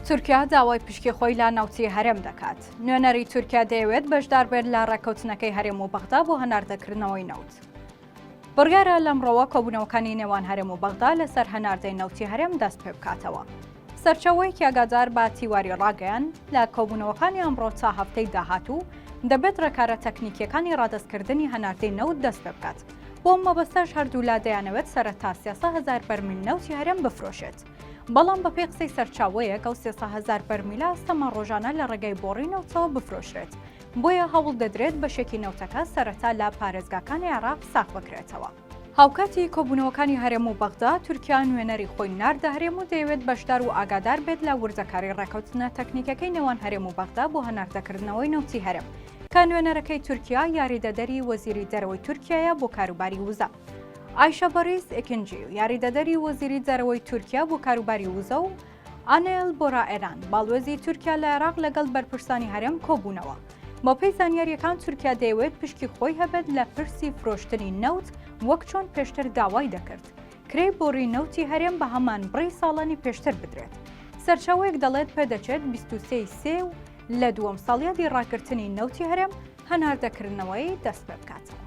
تورکیا داوای پشکی خۆی لە نەوتی هەرێم دەکات. نوێنەری تورکیا دەیەوێت بەشدار بێت لە ڕێککەوتنەکەی هەرێم و بەغدا بۆ هەناردەکردنەوەی نەوت. بڕیارە لەمڕۆوە کۆبوونەوەکانی نێوان هەرێم و بەغدا لەسەر هەناردەی نەوتی هەرێم دەست پێ بکاتەوە. سەرچاوەیەکی ئاگادار بە تیواری ڕاگەیان، لە کۆبوونەوەکانی ئەمڕۆ تا هەفتەی داهاتوو دەبێت ڕێکارە تەکنیکییەکانی ڕادەستکردنی هەناردەی نەوت دەست پێ بکات. بۆ ئەم مەبەستەش هەردوولا دەیانەوێت سەرەتا 300 هەزار بەرمیل نەوتی هەرێم بفرۆشێت. بەڵام بەپێی قسەی سەرچاوەیەک ئەو 300 هەزار بەرمیلە ئەستەمە ڕۆژانە لە ڕێگەی بۆڕی نەوتەوە بفرۆشرێت، بۆیە هەوڵ دەدرێت بەشێکی نەوتەکە سەرەتا لە پارێزگاکانی عێراق ساغ بکرێتەوە. هاوکاتی کۆبوونەوەکانی هەرێم و بەغدا، تورکیا نوێنەری خۆی ناردە هەرێم و دەیەوێت بەشدار و ئاگادار بێت لە وردەکاری ڕێکەوتنە تەکنیکەکەی نێوان هەرێم و بەغدا بۆ هەناردەکردنەوەی نەوتی هەرێم، کە نوێنەرەکەی تورکیا یاریدەدەری وەزیری دەرەوەی تورکیایە بۆ کاروباری وزە. ئایشە بەڕیز ئەکنجی، یاریدەدەری وەزیری دەرەوەی تورکیا بۆ کاروباری وزە و ئانێل بۆرا ئێران، باڵوێزی تورکیا لە عێراق لەگەڵ بەرپرسانی هەرێم کۆبوونەوە. بەپێی زانیارییەکان تورکیا دەیەوێت پشکی خۆی هەبێت لە پرسی فرۆشتنی نەوت وەک چۆن پێشتر داوای دەکرد کرێی بۆڕی نەوتی هەرێم بە هەمان بڕی ساڵانی پێشتر بدرێت. سەرچاوەیەک دەڵێت پێدەچێت 23 سێ و لە دووەم ساڵیادی ڕاگرتنی نەوتی هەرێم هەناردەکردنەوەی دەست پێ بکاتەوە.